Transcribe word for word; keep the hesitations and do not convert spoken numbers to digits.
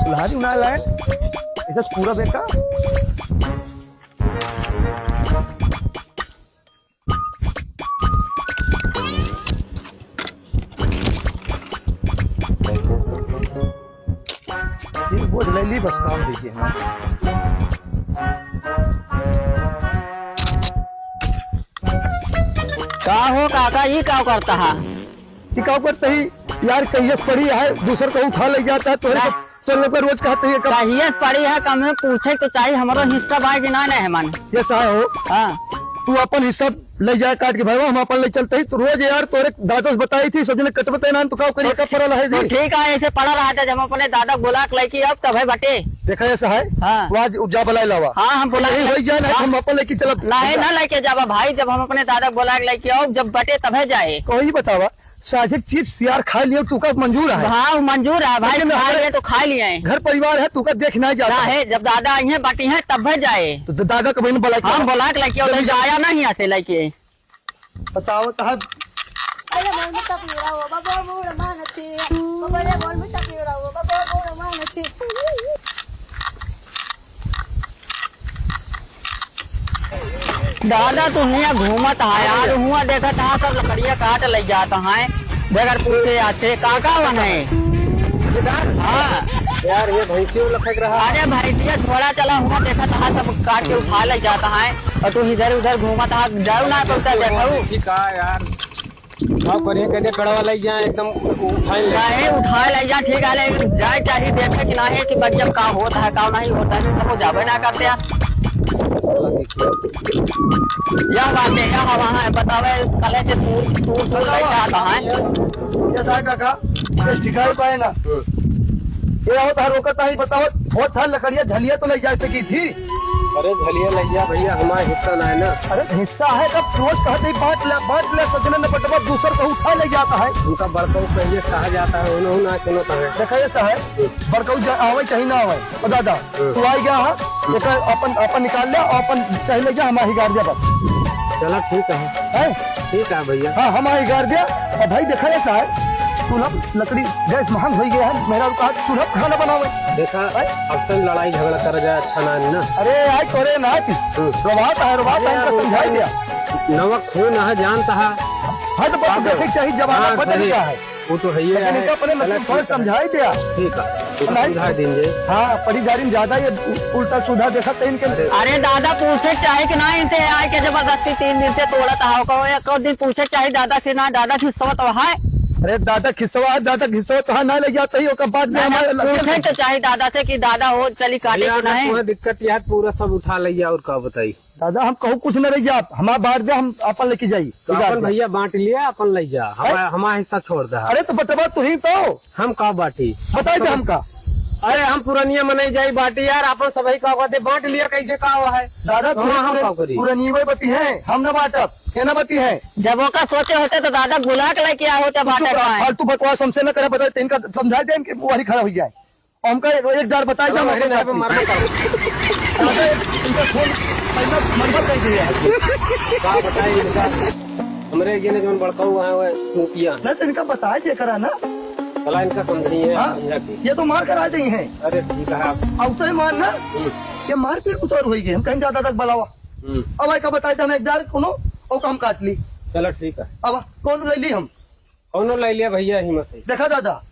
कुल्हाड़ी उना लाए, ऐसे पूरा बेकार। ये बोझ ले ली, बस काम देखिए। का हो काका, ई का करता है? ई का करता ही यार, कहियस पड़ी है, दूसर को उठा ले जाता है, तोहरे ना। सब, तोहरे ऊपर रोज कहते हैं कब। कहियस पड़ी है, कम में पूछे तो चाहिए, हमरो हिस्सा बा कि ना, नहीं है मन। ये सा हो। हाँ। तू अपन हिस्सा ले जाए काट के भरवा, हम अपन ले चलते ही। तो रोज यार तोरे दादा से बताई थी, सब जने कटबते ना, तो का करिए, तो कब पड़ा रहे तो जी? ठीक है, ऐसे पड़ा रहा था, जब हम अपने दादा बुला के लेके अब तब है बटे। देखा ऐसा है? हाँ। वो आज जा बुलाए लावा। हाँ, हम बुला यही के होई जाए ना, हाँ। हम अपन लेके चलब। नहीं, ना लेके जावा भाई, जब हम अपने दादा बुला के लेके आओ, जब बटे तब है जाए। कोई बतावा, साझे चीज सियार खा लियो, तू का मंजूर है? हाँ, मंजूर है भाई, लेकिन खा हमारे लिए तो खा लिए हैं। घर परिवार है, तू का देख नहीं जाता ना है। है, जब दादा आई हैं, बाटी हैं, तब है जाए। तो दादा का बहन बुला के हम लावा। बुला के लेके आओ, जल्दी तो जाओ। जाया नहीं आते लेके। बताओ तो है। अरे बोल में तपीरा हो, बाबा बूढ़ मानती। बाबा रे बोल में तपीरा हो, बाबा बूढ़ मानती। दादा, तू हियाँ घूमत है यार, हुआँ देखत है, सब लकड़िया काट ले जात है, बगैर पूछे आछे, का का बने? हाँ। यार, ये भैंसियों लखक रहा। अरे भैंसिया छोड़ा, चला हुआँ देखत है, सब काट के उठा ले जात है, और तू इधर उधर घूमत है, जाओ ना तो उधर देखो। ठीक है यार। का करिए, कदे पेड़वा लग जाए, एकदम उठाए ले। नहीं, उठाए ले जा, ठीक है, लेकिन जाए चाहिए, देखे कि नहीं कि बगिया का होता है, का नहीं होता है, तो जाबे ना करते हैं। यह बात है, यह हवा है, बतावे, कले से तू, तू, तू बताओ। लेके आता है। ये साहब काका, ये सिखाई पाए ना। हम्म। ये होता है, रोकता ही बताओ, बहुत था लकड़िया, झलिया तो ले जा सकी थी। अरे झलिया लइया भइया, हमार हिस्सा ना है ना। अरे हिस्सा है, तब रोज कहत ही, "बाँट ले, बाँट ले, सजने न बटवा दूसर को उठा ले जाता है।" उनका बड़कऊ कहिए कहा जाता है, उन्हों ना सुनता है। देखा ये साहब, बड़कऊ जा-, आवे चाहे ना आवे, ओ दादा, हम्म। तू आई गया है, एकर अपन, अपन निकाल ले और अपन चाहे ले जा, हमार हिगार दे बस। चला ठीक है। हैं? ठीक है भइया। हाँ, हमार हिगार दे। और भाई देखा ये साहब, चूल्हा लकड़ी गैस महंग होइ गया है, मेरा कहा चूल्हा खाना बनावे। देखा, हैं? अक्सर लड़ाई झगड़ा कर जाए, अच्छा ना है ना। अरे, आई तोरे ना की। हम्म। रोवात है, रोवात है, अरे इनका यार, समझाई दिया। नमक खून है, जानता है। हाँ, तो बात का देखे चाहिए, जमाना हाँ, बदल सही। गया है। वो तो है ही लेकिन है। इनका अपने गलत मतलब थोड़ा चीज़ है। समझाई दिया। ठीक है, तो नहीं। समझा देंगे। हाँ, पढ़ी जारी में ज्यादा ये उ-, उल्टा सीधा देखा तो इनके। अरे। अरे दादा, पूछे चाहे कि ना, इनसे आए के जबरदस्ती तीन दिन से तोड़त आओ, कहो एक दिन पूछे चाहे दादा से ना, दादा खिस्सा तो है। अरे दादा खिस्सा है, दादा खिस्सा तो है, ना ले जाते ही ओकर बाद में ना, ना, हमारे लगे पूछे तो चाहे दादा से कि दादा हो चली काटे भैया, कि ना नहीं। कोई दिक्कत यार, पूरा सब उठा ले और का बताई। दादा हम कहूँ कुछ न रह जा, हमार बाँट दे, हम अपन लेके जाई। तो अपन भैया बाँट लिया, अपन ले जा, हमारा, हैं? हमारा हिस्सा छोड़ दे। अरे तो बटवा तू ही तो। हम का बाँटी? बताई दे हमका। अरे हम पुरनिया मनई जाई बाँटी यार, अपन सबही का कहते बाँट लिया, कैसे का हुआ है? दादा तू हमारा हम पुर-, का करी? पुरनिया बटी है, हम ना बाँटब, के ना बटी है? जब ओका सोचे होते तो दादा बुला के लेके आ होते बाँटे का है। फालतू बकवास हमसे न करे, बताई तो इनका समझाई दे इनके वही खड़ा हो जाए। हमका एक, एक डार बताई दे, अरे, हम अरे, अरे, मरबो कर। दादा, इनका खून पैदा मरबो कर दिया है। का बताई इनका? हमरे जेने जौन बड़का हुआ है, वह चूतिया। नहीं तो इनका बताई दे करा ना। भला इनका समझनी है, हाँ? समझा के। ये तो मार करा दी है। अरे, ठीक है आप। अब तो ये मार ना, हम्म। ये मारपीट कुछ और हुई गई। हम कहीं ज्यादा तक बुलावा। हम्म। अब आई का बताई दे, हम एक डार कोनो, वो काम काट ली। चलो, ठीक है। अब कौन ले ली हम? कौनो ले लिया भैया, हिम्मत है। देखा दादा,